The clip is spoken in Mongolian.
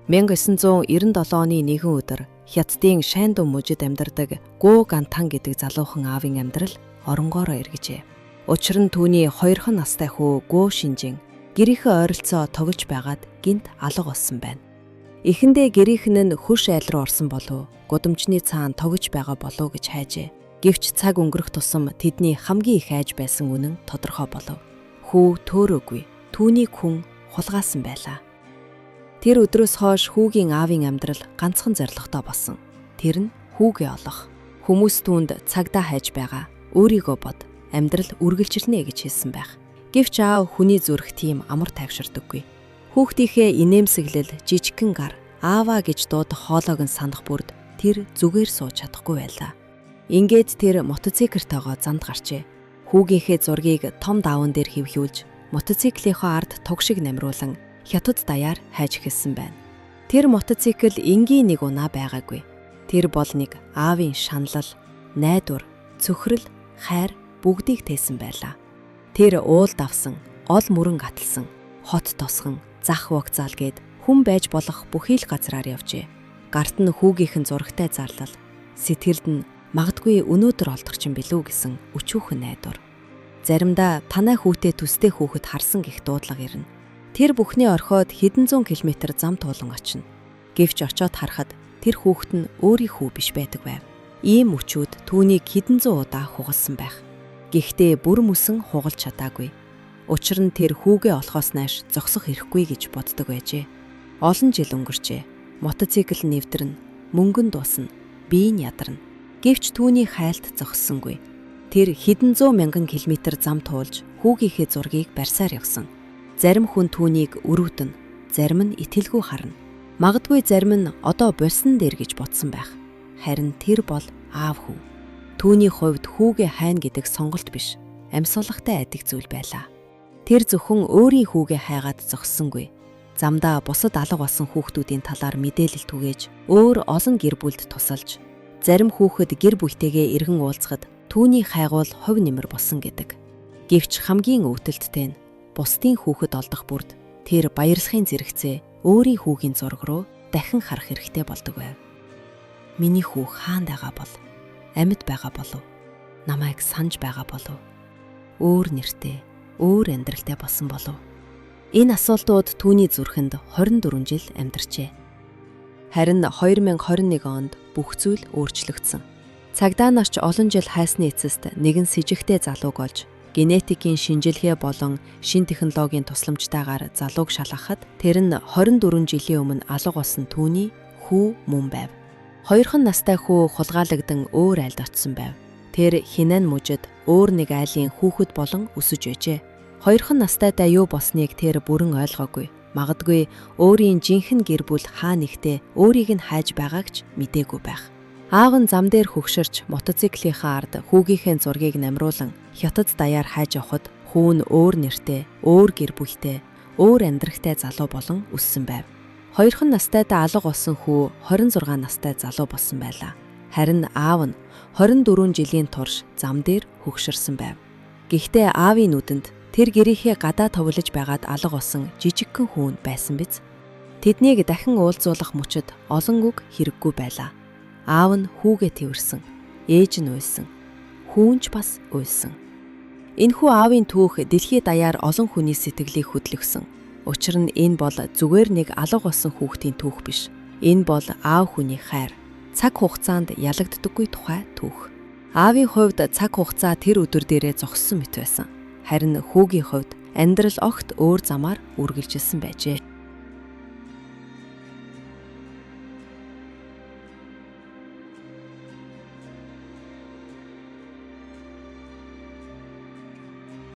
1997 оны нэгэн өдөр Хятадын Шаньдун мужид амьдардаг Гу Гантан гэдэг залуухан аавын амьдрал оронгоороо эргэжээ. Учир нь түүний хоёрхан настай хүү Гу Шинжин гэрийнхээ ойролцоо тоглож байгаад гэнэт алга болсон байна. Эхэндээ гэрийнхэн нь хөрш айл руу орсон болов, гудамжны цаана тоглож байгаа болов гэж хайжээ. Гэвч цаг өнгөрөх тусам тэдний хамгийн их айж байсан үнэн тодорхой болов. Хүү төөрөөгүй. Түүнийг хүн хулгайласан байлаа. Тэр өдрөөс хойш хүүгийн аавын амьдрал ганцхан зорилготой болсон. Тэр нь хүүгээ олох. Хүмүүс түүнд цагдаа хайж байгаа. Өөрийгөө бод. Амьдрал үргэлжилнэ гэж хэлсэн байх. Гэвч аав хүний зүрх тийм амар тайвширдаггүй. Хүүхдийнхээ инээмсэглэл, жижигхэн гар, ааваа гэж дуудах хоолойг нь санах бүрд тэр зүгээр сууж чадахгүй байлаа. Ингээд тэр мотоциклтойгоо замд гарчээ. Хүүгийнхээ зургийг том дааван дээр хэвхиүүлж, мотоциклийнхоо ард туг шиг намируулан Хятад даяар хайж эхэлсэн байна. Тэр мотоцикл энгийн нэг унаа байгаагүй. Тэр бол нэг аавын шаналл, найдвар, цөхрөл, хайр бүгдийг тээсэн байлаа. Тэр уул давсан, ол мөрөн гаталсан, хот тосгон, зах вокзал гээд хүн байж болох бүхий л газраар явжээ. Гарт нь хүүгийнх нь зурагтай зарлал, сэтгэлд нь магадгүй өнөөдөр олдох чинь билүү гэсэн өчүүхэн найдвар. Заримдаа танай хүүтэй төстэй хүүхэд харсан гэх дуудлага ирнэ. Тэр бүхний орхиод хэдэн зуун километр зам туулан очино. Гэвч очоод харахад тэр хүүхэд нь өөрийн хүү биш байдаг байв. Ийм мөчүүд түүнийг хэдэн зуун удаа хугалсан байх. Гэхдээ бүр мөсөн хугалж чадаагүй. Учир нь тэр хүүгээ олохоос нааш зогсох эрхгүй гэж боддог байжээ. Олон жил өнгөрчээ. Мотоцикл нэвтэрнэ, мөнгө нь дуусна, бие нь ядарна. Гэвч түүний хайлт зогссонгүй. Тэр хэдэн зуун мянган километр зам туулж хүүгийнхээ зургийг барьсаар явсан. Зарим хүн түүнийг өрөвдөнө, зарим нь итгэлгүй харна. Магадгүй зарим нь одоо больсон дээр гэж бодсон байх. Харин тэр бол аав хүн. Түүний хувьд хүүгээ хайна гэдэг сонголт биш, амьсгалахтай адил зүйл байлаа. Тэр зөвхөн өөрийн хүүгээ хайгаад зогссонгүй. Замдаа бусад алга болсон хүүхдүүдийн талаар мэдээлэл түгээж, өөр олон гэр бүлд тусалж, зарим хүүхэд гэр бүлтэйгээ эргэн уулзахад түүний хайгуул хувь нэмэр болсон гэдэг. Гэвч хамгийн өвдөлттэй нь бусдын хүүхэд олдох бүрд тэр баярлахын зэрэгцээ өөрийн хүүгийн зураг руу дахин харах хэрэгтэй болдог байв. Миний хүү хаана байгаа бол? Амьд байгаа болов? Намайг санаж байгаа болов? Өөр нэртэй, өөр амьдралтай болсон болов? Энэ асуултууд түүний зүрхэнд 24 жил амьдарчээ. Харин 2021 онд бүх зүйл өөрчлөгдсөн. Цагдаа нар ч олон жил хайсны эцэст нэгэн сэжигтэй залууг олж генетикийн шинжилгээ болон шинэ технологийн тусламжтайгаар залууг шалгахад тэр нь 24 жилийн өмнө алга болсон түүний хүү мөн байв. Хоёрхан настай хүү хулгайлагдан өөр айлд очсон байв. Тэр Хинань мужид өөр нэг айлын хүүхэд болон өсөж байжээ. Хоёрхан настайдаа юу болсныг тэр бүрэн ойлгоогүй. Магадгүй өөрийн жинхэнэ гэр бүл хаа нэгтээ өөрийг нь хайж байгааг ч мдээгүй байх. Аав нь зам дээр хөгшөрч мотоциклийнхаа ард хүүгийнхээ зургийг намируулан Хятад даяар хайж явхад хүү нь өөр нэртэй, өөр гэр бүлтэй, өөр амьдралтай залуу болон өссөн байв. Хоёрхан настайдаа алга болсон хүү 26 настай залуу болсон байлаа. Харин аав нь 24 жилийн турш зам дээр хөгшөрсөн байв. Гэхдээ аавын нүдэнд тэр гэрийнхээ гадаа тоглож байгаад алга болсон жижигхэн хүү нь байсан биз. Тэднийг дахин уулзуулах мөчид олон үг хэрэггүй байлаа. Аав нь хүүгээ тэвэрсэн, ээж нь уйлсан, хүү нь ч бас уйлсан. Энэхүү аавын түүх дэлхий даяар олон хүний сэтгэлийг хөдөлгөсөн. Учир нь энэ бол зүгээр нэг алга болсон хүүхдийн түүх биш. Энэ бол аав хүний хайр, цаг хугацаанд ялагддаггүй тухай түүх. Аавын хувьд цаг хугацаа тэр өдөр дээрээ зогссон мэт байсан. Харин хүүгийн хувьд амьдрал огт өөр замаар үргэлжилсэн байжээ.